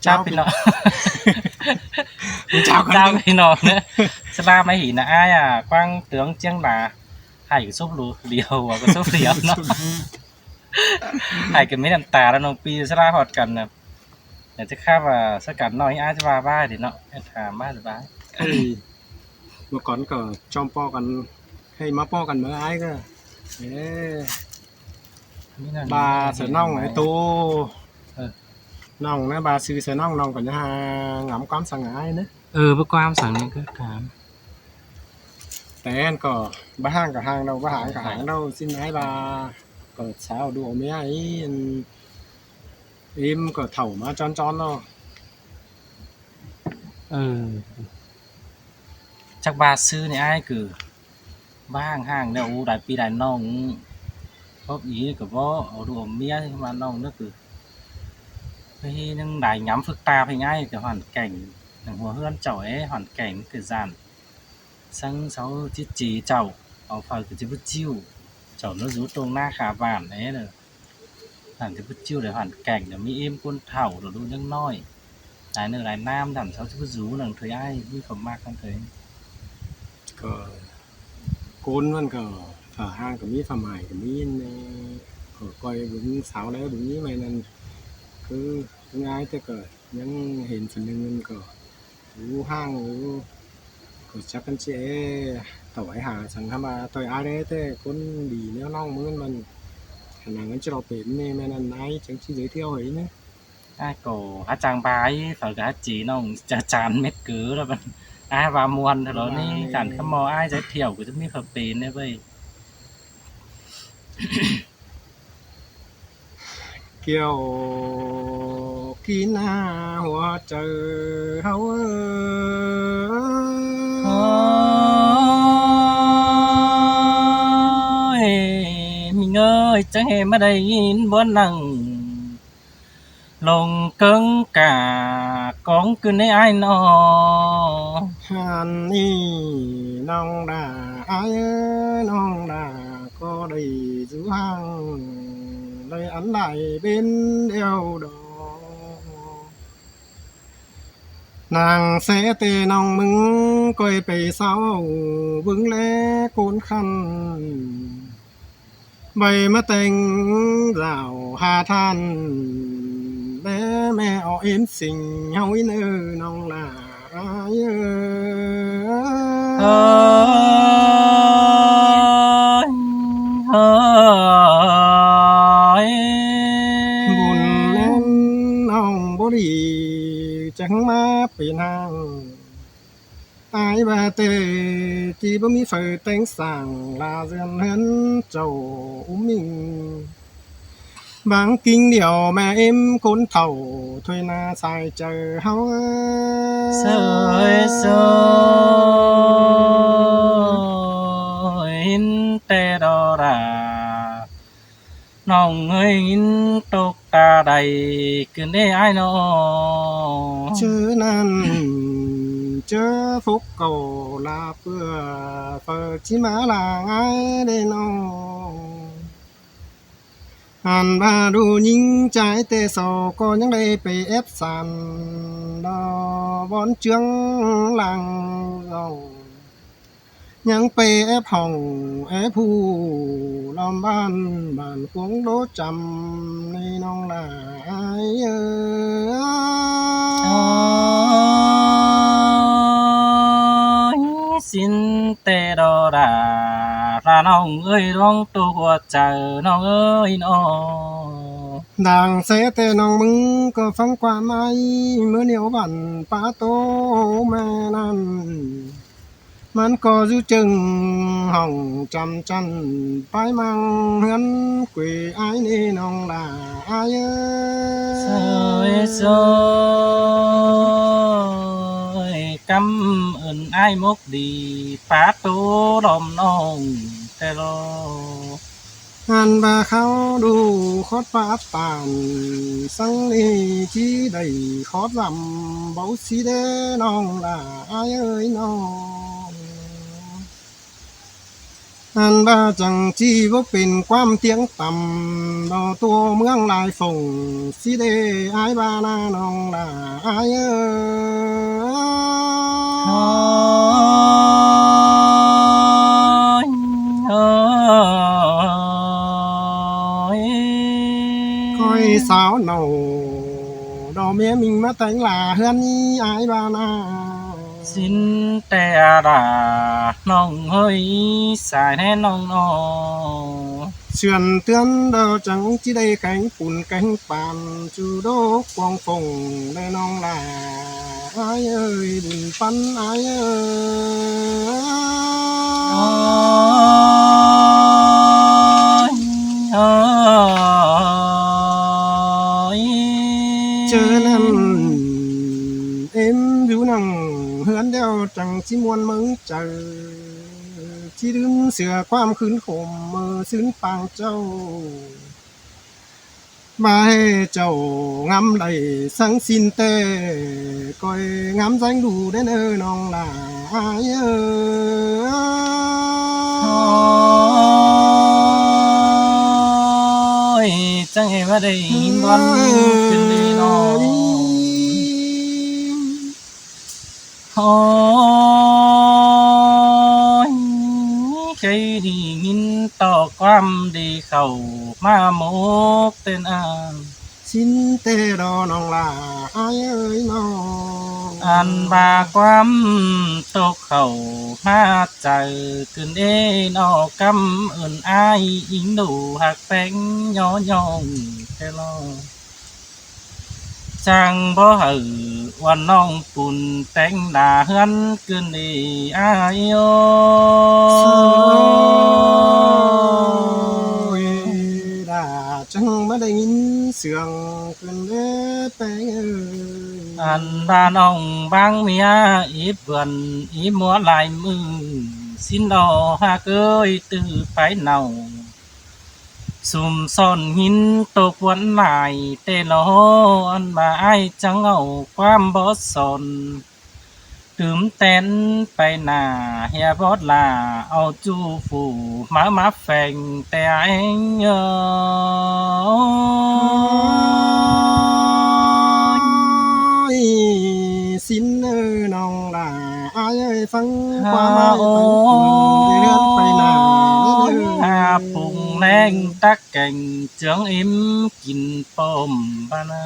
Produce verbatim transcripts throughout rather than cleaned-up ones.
Chảu ꞌpi ꞌnọng. Chảu ꞌpi ꞌnọng ꞌnớ. Sá ꞌlạ ꞌmá hỉ ꞌnớ ải ꞌa, quảng tướng ꞌchiếng đa. Hảư ꞌcọ sốp lu điêu, ꞌcọ sốp điêu ꞌnớ. Hảư ꞌcọ ꞌmí ꞌnặm ta ꞌlạ ꞌnọng ꞌpi sá ꞌlạ ꞌhọt căn ꞌnớ. Chắc khắp ꞌa, sá căn ꞌnọi ải ꞌchí ꞌva ꞌva đi ꞌnọng. Ét tham ꞌva ꞌva. Ê, ꞌmưa cón ꞌcọ ꞌchom ꞌpo căn, hảư ꞌmá ꞌpo căn ꞌmưa ải ꞌcọ. Ê. ꞌMí ꞌnặn ꞌva ꞌmí ꞌnặn sớ ꞌnọng ải ꞌmá. Tô. Ơ. ꞌNọng ꞌnớ ꞌva sư sớ ꞌnọng, ꞌnọng ꞌcọ ꞌnhá ngắm ꞌquám săng ải ꞌnớ. Ơ, báu ꞌquám săng ꞌnị ꞌcọ tham. Té ꞌcọ báu hang ꞌcọ hang đaư, báu hang ꞌcọ hang đaư, ꞌsịn ải ꞌva ꞌcọ sau đu ꞌmía ải, ꞌếm ꞌcọ thảu ꞌmá ꞌchón ꞌchón ꞌnớ. Ơ. Chắc ꞌva sư ꞌnị ải ꞌcọ báu hang hang đaư, u đai ꞌpi đai ꞌnọng. Bóp ꞌnị ꞌcọ báu au đu ꞌmía ꞌmá ꞌnọng ꞌnớ ꞌcọ. Pay ꞌnưng đai ngắm phước ta pay ải ꞌcọ hoàn cảnh, ꞌnưng hua ꞌhướn chảu ải hoàn cảnh ꞌcọ dản. Săng sau ꞌchí ꞌchí chảu, au phaư ꞌcọ ꞌchí báu ꞌchịu. Chảu ꞌnớ dú tông ꞌná khả bản ải ꞌnớ. Dản ꞌchí báu ꞌchịu đảy hoàn cảnh, đảy ꞌmí ꞌếm ꞌcốn thảu, đảy đu ꞌnhắng ꞌnọi. Đảy ꞌnớ đảy ꞌnặm dản sau ꞌchí báu dú ꞌnặn thôi ải, ꞌmí khảu ꞌmặc ꞌnặn thôi. ꞌCọ ꞌcốn ꞌmắn ꞌcọ, phả hang ꞌcọ ꞌmí, phả mải ꞌcọ ꞌmí ꞌnớ. ꞌCọ ꞌcoi bớng sau đé bớng ꞌmí ꞌmạy ꞌnặn. Cứ bớng ải té ꞌcọ ꞌnhắng hên phần ꞌnưng ꞌnặn ꞌcọ. Ú hang ú, ꞌcọ chắc căn ꞌchí ê, tảu ải hả săng hả ꞌmá ꞌtoi ải đé té ꞌcốn đi ꞌnéo ꞌnọng ꞌmướng ꞌmắn. Khả năng ꞌcọ ꞌchí lo pên ꞌnị ꞌmá ꞌnặn ải chắng ꞌchí giới thiệu ꞌhới ꞌnớ. Ải ꞌcọ hák chắng bai, phaư ꞌcọ hák ꞌchí ꞌnọng chả chán mết cứ ꞌlạ báu. Ải ꞌva ꞌmuôn thôi ꞌlạ ꞌnị, chắng ꞌcọ ꞌmo ải giới thiệu ꞌcọ ꞌchí ꞌmí phaư pên ꞌnớ ꞌvạy. Kiẻo kín ꞌa hua chaư ꞌháu ơi. Ôi, ꞌmí ơi, chắng ꞌhế ꞌmá đảy ꞌnghín bón nẳng lông cớng cả cóng cứ ꞌnị ải ꞌnớ. Hăn ꞌnị ꞌnọng đa ải ơi, ꞌnọng đa ꞌcọ đảy dú hang, đảy ăn đảy bến đeo đó. Nẳng ꞌsớ té ꞌnọng ꞌmứng ꞌcoi pay sau bớng ꞌlé ꞌcốn khăn. Bai ꞌmá teng dảo ha than, bé ꞌme ọ ꞌếm sing ꞌháu ꞌnớ ꞌnọng đa ải ơi. Ơi, ơi. Bun ꞌnặn ꞌnọng báu đi, chắng ꞌmá pên hang. Ải ꞌva té ꞌchí báu ꞌmí phaư téng sảng ꞌla dươn ꞌhướn chảu ꞌúm ꞌminh. Báng king điẻo ꞌme ꞌếm ꞌcốn thảu thôi ꞌna sai chaư ꞌháu ơi. Sơi sơi ꞌhín té đó đa. ꞌNọng ơi ꞌhín tốc ta đảy cứ ꞌnị ải ꞌnớ. Chứ ꞌnặn, chứ phúc cầu là pưa, phaư ꞌchí ꞌmá lăng ải đé ꞌnọng. Ăn ꞌva đu ꞌnhính ꞌchái té sau ꞌcọ ꞌnhắng đảy pay ép san đó bón ꞌchương lăng dòng. ꞌNhắng pay ép hỏng ép hủ lom bản, bản cuông đố chăm ꞌnị ꞌnọng đa ải ơi. Ôi, ꞌsịn té đó đa, là ꞌnọng ơi, ꞌluống tô hua chaư ꞌnọng ơi ꞌnớ. Đang ꞌsớ té ꞌnọng ꞌmứng ꞌcọ phắng ꞌquám ải, ꞌmưa ꞌnéo bản pá tô ꞌme ꞌnặn. ꞌMắn ꞌcọ dú chưng hỏng chăm chăn, pái ꞌmăng ꞌhướn quê ải ꞌnị ꞌnọng đa ải ơi. Sơi sơi, căm ơn ải mốc đi, pá tô đom ꞌnọng té lo. Ăn ꞌva khảu đu khót pá tản, săng ꞌnị ꞌchí đảy khót dăm báu sí đé ꞌnọng đa ải ơi ꞌnọng. Ăn ꞌva chắng ꞌchí báu pên ꞌquám tiếng tăm, đo tua ꞌmướng lai phông, ꞌchí đé ải ꞌva ꞌna ꞌnọng lả ải ơi. Ôi, ôi. ꞌCoi sáo nảu, đo ꞌmía ꞌminh ꞌmá téng lả ꞌhướn ꞌnị ải ꞌva ꞌna. Sín ꞌtẹ lả ꞌnọng ơi, sai ꞌnê ꞌnọng ꞌnọ. Sươn ꞌtướn đo chắng ꞌchí đảy kéng pun kéng pan, ꞌchu đốc cuông phông đảy ꞌnọng lả ải ơi, bun păn ải ơi. Ôi, ôi. ꞌChớ ꞌnặn ꞌếm dú nẳng ꞌhướn ꞌlẹo chắng ꞌchí ꞌmuôn ꞌmớng chaư, ꞌchí đứn sửa ꞌquám khửn khôm ꞌmự ꞌsướng pang ꞌchạu. ꞌVa ꞌhế chảu ngắm đảy ꞌsướng sín ꞌtẹ, ꞌcoi ngắm ꞌdáng đu đé ꞌnớ ꞌnọng lả ải ơi. Ôi, chắng ꞌhế ꞌva đảy ꞌhín bón ꞌcứn đi ꞌnọng. Ôi, ꞌkhạy đi ꞌnghín ꞌto ꞌquám đi khảu ꞌmá mốc tên ăn. Sín ꞌtẹ đo ꞌnọng lả ải ơi ꞌnọng. Ăn ꞌva ꞌquám tốc khảu ꞌmá chaư ꞌcứn đé ꞌnọ cắm ơn ải ính đu ꞌhặc ꞌpéng ꞌnhó ꞌnhọng ꞌtẹ ꞌnọng. Chắng báu hảư uôn ꞌnọng pun téng lả ꞌhướn ꞌcứn đi ải ơi. Đa chắng ꞌmá đảy ꞌnghín sương ꞌcứn đé ꞌpéng ơi. Ăn ꞌva ꞌnọng báng ꞌmía íp bươn íp ꞌmúa lai ꞌmự, sín lo ꞌhặc ơi ꞌtứ pái nảu. Sum son ꞌnghín tốc ꞌmuôn lai ꞌtẹ lo, ăn ꞌva ải chắng au ꞌquám bót son tứm tén pay nả ꞌhia bót lả, au ꞌchu phủ máư máp pheng ꞌtẹ ải ơi. Ôi, sín ơi ꞌnọng lả ải ơi, phắng ꞌquám ải phắng phủ đi ꞌhướn pay nả. Ôi, ha pung ꞌlẹng tắc keng chướng ím kin pôm ꞌva ꞌna.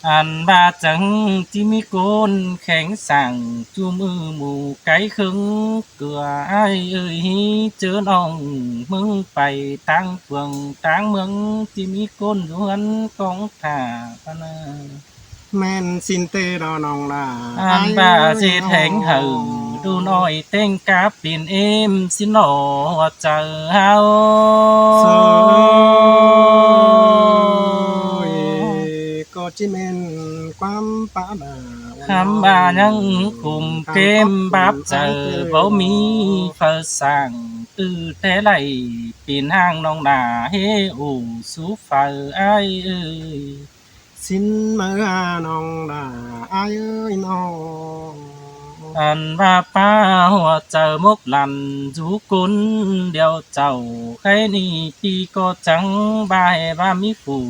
Ăn ꞌva chắng ꞌchí ꞌmí ꞌcốn khéng sảng ꞌchu ꞌmự mủ cáy khớng ꞌcứa ải ơi, ꞌchớ ꞌnọng ꞌmướng pay ꞌtáng phường ꞌtáng ꞌmướng ꞌchí ꞌmí ꞌcốn dú ꞌhướn cóng thả ꞌva ꞌna. ꞌMen sín ꞌtẹ đo ꞌnọng lả. Ăn ꞌva ꞌdệt ꞌhéng hảư đu ꞌnọi ꞌtếng cắp pên ꞌếm sín lo ꞌhua chaư ꞌháu. Ôi, ꞌcọ ꞌchí ꞌmen ꞌquám pá đa. Khắm ꞌva ꞌnhắng khum kêm báp chaư báu ꞌmí phaư sảng ꞌtứ ꞌtẹ đảy pên ꞌháng ꞌnọng lả ꞌhế ủ sú phaư ải ơi. Sín máư ꞌnọng lả ải ơi ꞌnọng. Ăn ꞌva pá ꞌhua chaư mốc lăn dú ꞌcốn điêu chảu, kháy ꞌnị ꞌpi ꞌcọ chắng ꞌva ꞌhế ꞌva ꞌmí phủ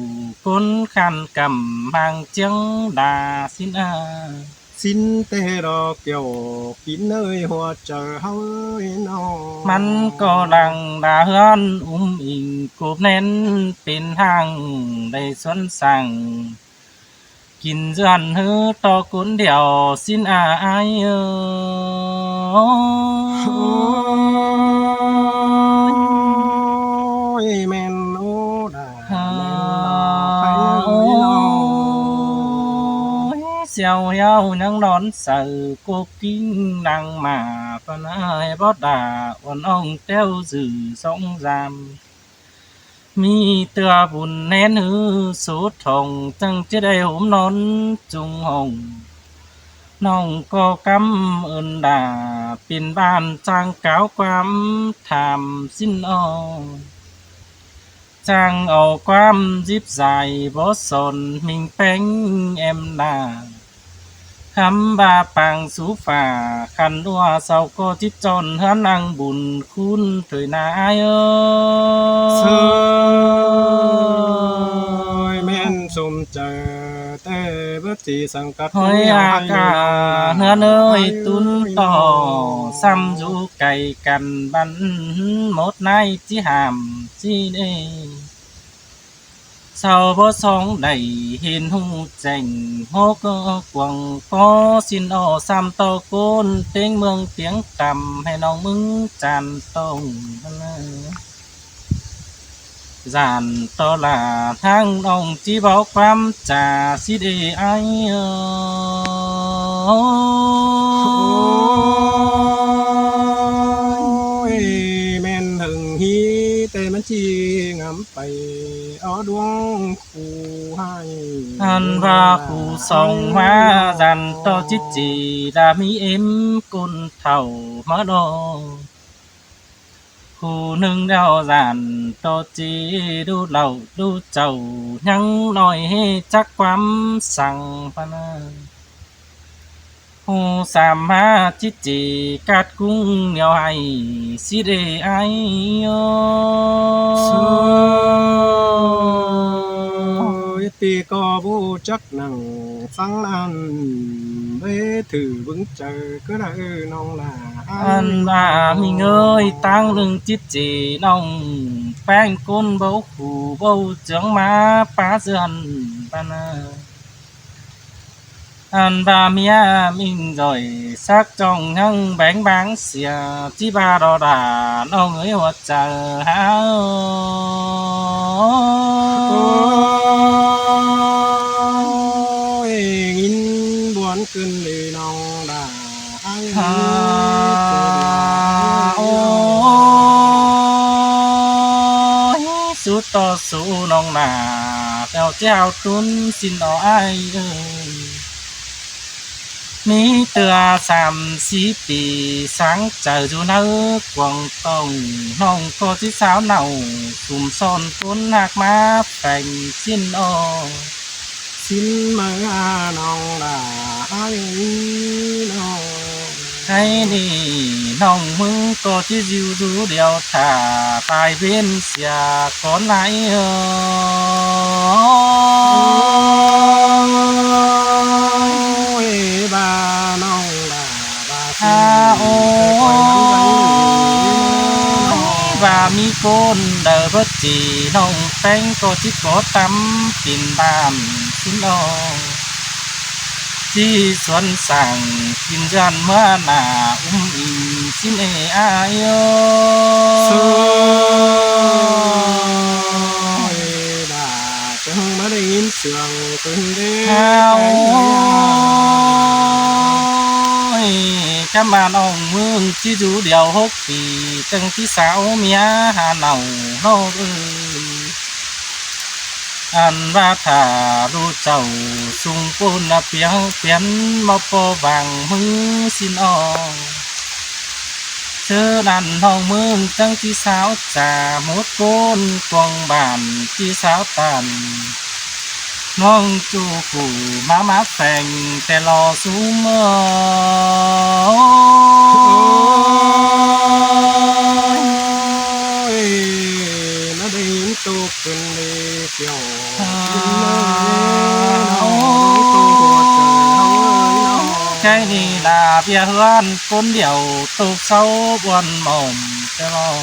ꞌcốn khăn căm ꞌmáng ꞌchiếng đa sín a. Sín ꞌtẹ đo kiẻo kín ơi ꞌhua chaư ꞌháu ới ꞌnọng. ꞌMắn ꞌcọ lăng đa ꞌhướn ứm ính cộp ꞌnén pên ꞌháng đảy suôn sảng kin dươn ꞌhứ ꞌto ꞌcốn điêu sín a ải ơi. Ôi, ꞌmen ꞌnớ đa, ꞌmen ꞌnớ pay ới ꞌnọng. Ôi, xiêu hiêu ꞌnhắng đón saư cốc ꞌkính lăng ꞌmá ꞌva ꞌna ꞌhế bót đa uôn ong ꞌteo dử sóng dam. ꞌMí ꞌtưa bun ꞌnén ꞌhứ số thong chắng ꞌchí đảy ꞌhốm ꞌnón chung hong. ꞌNọng ꞌcọ căm ơn đa pên ꞌvan chang cáo ꞌquám tham sín âu. Chang au ꞌquám díp dai bót son ꞌminh ꞌpéng ém đa. Hăm ꞌva pang sú phả khăn ꞌlúa sau ꞌcọ ꞌchí ꞌchọn ꞌhướn ꞌnăng bun khun thôi ꞌna ải ơ. ꞌMen sôm chaư té báu ꞌchí săng cắt ꞌhới ꞌnhíu ác ꞌhại ꞌnưng. ꞌNhá ꞌnới ꞌtún ꞌtọ săm dú cay căn băn mốt ꞌnái ꞌchí hảm ꞌchí ꞌnị. Sau báu song đảy hên ꞌhụ chẻng hốc cuông ꞌcó ꞌsịn ꞌnọ săm ꞌto ꞌcốn ꞌtếng ꞌmướng tiếng tăm hảư ꞌnọng ꞌmứng chan tông. Dản ꞌto lả ꞌnăng ꞌnọng ꞌchí báu ꞌquám chả ꞌsịt ê ải ơ. Ôi, ꞌmen hơng ꞌhí té ꞌmắn ꞌchí ngắm pay ók ꞌluống khu ꞌhại. Ăn ꞌva khu song ꞌmá dản ꞌto ꞌchí ꞌchí đa ꞌmí ꞌếm ꞌcốn thảu ꞌmá ꞌnọ. Khu ꞌnưng ꞌlẹo dản ꞌto ꞌchí đu lảu đu chảu ꞌnhắng ꞌnọi ꞌhế chắc ꞌquám săng ꞌva ꞌnớ. Khu sam ꞌmá ꞌchí ꞌchí cát ꞌcúng ꞌnéo ꞌhại ꞌsịt ê ải ơ. Ôi, ꞌpi ꞌcọ báu chắc ꞌnăng săng ăn báu thử bớng chaư ꞌcứ đa ꞌnọng lả. Ăn ꞌva ꞌmí ꞌngới ꞌtáng ꞌnưng ꞌchí ꞌchí ꞌnọng ꞌpéng ꞌcốn báu khu báu chướng ꞌmá ꞌpá ꞌdượn ꞌva ꞌnớ. Ăn ꞌva ꞌmía ꞌminh ꞌdội sắc ꞌchọng ꞌnhắng béng báng sia ꞌchí ꞌva đo đả ꞌnọng ới hua chaư hảư. Ôi, ꞌnghín buôn ꞌcứn đi ꞌnọng đả. Ôi, sú ꞌto sú ꞌnọng đả ꞌtẹo ꞌchí hảư ꞌtún ꞌsịn ꞌnọ ải ơ. ꞌMí ꞌtưa sam sí pi sáng chaư dú ꞌnáư cuông tông ꞌnọng ꞌcọ ꞌchí sáo nảu sum son ꞌcốn ꞌhặc ꞌmá pheng ꞌsịn ꞌnọ. Sín ꞌmá ꞌnọng đả ải ꞌnọng. Hảư ꞌnị ꞌnọng ꞌmứng ꞌcọ ꞌchí ꞌdiu dú điêu thả tai ꞌvến sia cón ải ơ. Ôi, ꞌva ꞌnọng đả ꞌva ꞌsịn. À, ôi, ꞌva ꞌmí ꞌcốn đaư báu ꞌchí ꞌnọng ꞌpéng ꞌcọ ꞌchí có tắm pên bản ꞌsịn ꞌnọ. ꞌChí suôn sảng kin ꞌdượn ꞌmứa nả ꞌúm ꞌnhím ꞌsịn ê ải ơ. Sơ đả chắng ꞌmá đảy ꞌnghín sương ꞌcứn đế. Hảư ơi, chăm ꞌva ꞌnọng ꞌmướng ꞌchí dú điêu hốc pi chắng ꞌchí sáo ꞌmía ha nảu ꞌnọ ơi. Ăn ꞌva thả ꞌlụk chảu sung ꞌcốn ꞌna piến piến ꞌmo ꞌpo vang ꞌmứng ꞌsịn ꞌnọ. ꞌChớ ꞌnặn ꞌnọng ꞌmướng chắng ꞌchí sáo chả mốt ꞌcốn cuông bản ꞌchí sáo tản. ꞌNọng ꞌchu phủ ꞌmá ꞌmá pheng ꞌtẹ lo sú ꞌmưa. Ôi, ꞌnớ đảy ꞌnghín ꞌtộc ꞌcứn đi. Ôi, cái ꞌnị lả ꞌviạk ꞌhướn ꞌcốn điêu ꞌtộc sáu ꞌbuôn mỏm ꞌtẹ lo.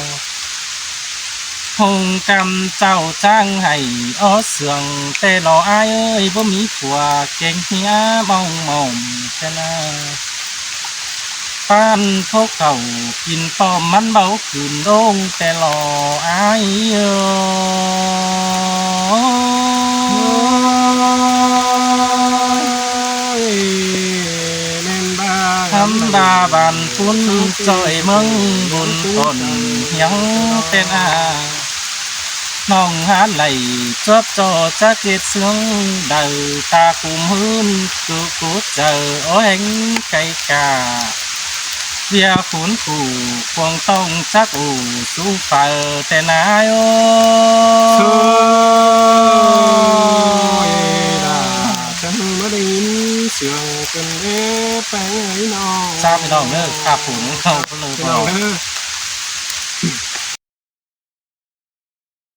Hung căm chảu chắng hảy ók sương ꞌtẹ lo ải ơi, báu ꞌmí phua kéng ꞌhiế ꞌmóng mỏm ꞌtẹ lo. Pán khốc khảu kin ꞌpọm ꞌmắn báu khửn ꞌlống ꞌtẹ lo ải ơi. Hăm đa bản ꞌcốn ꞌchoi ꞌmướng bun tón hiếng ꞌtẹ ꞌna. ꞌNọng hák đảy chuốp ꞌchọ chắc ꞌdệt ꞌsướng đaư ta cúm ꞌhướn ꞌcứ cú chaư ók ꞌhéng cay ca. ꞌViạk khốn phủ cuông tông chắc ủ sú phaư ꞌtẹ ꞌna ải ơi. Sơ ơi đả chắng ꞌmá đảy ꞌnghín sương ꞌcứn đế. ꞌnọng ꞌnớ, ꞌkhạ phủ ꞌnớ, ꞌnọng ꞌcọ ꞌlới ꞌnọng ꞌnớ.